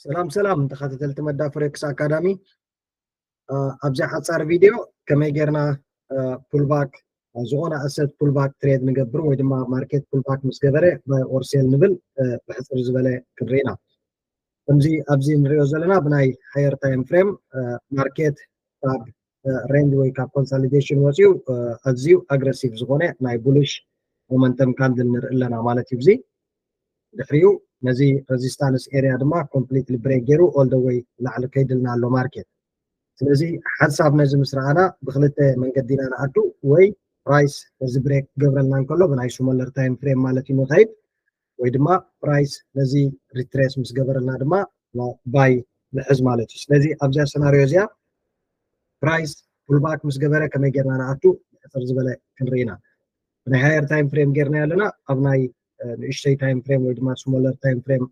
ሰላም ሰላም ተኸታተልቲ መዳ ፎሬክስ ኣካዳሚ። ኣብዚ ሓፃር ቪድዮ ከመይ ጌርና ፑልባክ፣ ዝኾነ ኣሰት ፑልባክ ትሬድ ንገብር ወይ ድማ ማርኬት ፑልባክ ምስ ገበረ ባይ ኦር ሴል ንብል ብሕፅር ዝበለ ክንርኢና። ከምዚ ኣብዚ ንሪኦ ዘለና ብናይ ሃየር ታይም ፍሬም ማርኬት ካብ ሬንጅ ወይ ካብ ኮንሶሊዴሽን ወፂኡ ኣዝዩ ኣግረሲቭ ዝኾነ ናይ ቡሊሽ ሞመንተም ካንድል ንርኢ ኣለና ማለት እዩ። እዚ ድሕሪኡ ነዚ ሬዚስታንስ ኤሪያ ድማ ኮምፕሊትሊ ብሬክ ገይሩ ኦል ደ ወይ ላዕሊ ከይድልና ኣሎ ማርኬት። ስለዚ ሓንሳብ ነዚ ምስ ረኣና ብክልተ መንገዲ ኢና ንኣቱ፣ ወይ ፕራይስ ነዚ ብሬክ ክገብረልና እንከሎ ብናይ ስሞለር ታይም ፍሬም ማለት እዩ ንኸይድ፣ ወይ ድማ ፕራይስ ነዚ ሪትሬስ ምስ ገበረልና ድማ ባይ ንሕዝ ማለት እዩ። ስለዚ ኣብዚኣ ሰናሪዮ እዚኣ ፕራይስ ፑልባክ ምስ ገበረ ከመይ ጌርና ንኣቱ ብሕፅር ዝበለ ክንርኢና። ብናይ ሃየር ታይም ፍሬም ጌርና ኣለና፣ ኣብ ናይ ንእሽተይ ታይም ፍሬም ወይ ድማ ስሞለር ታይም ፍሬም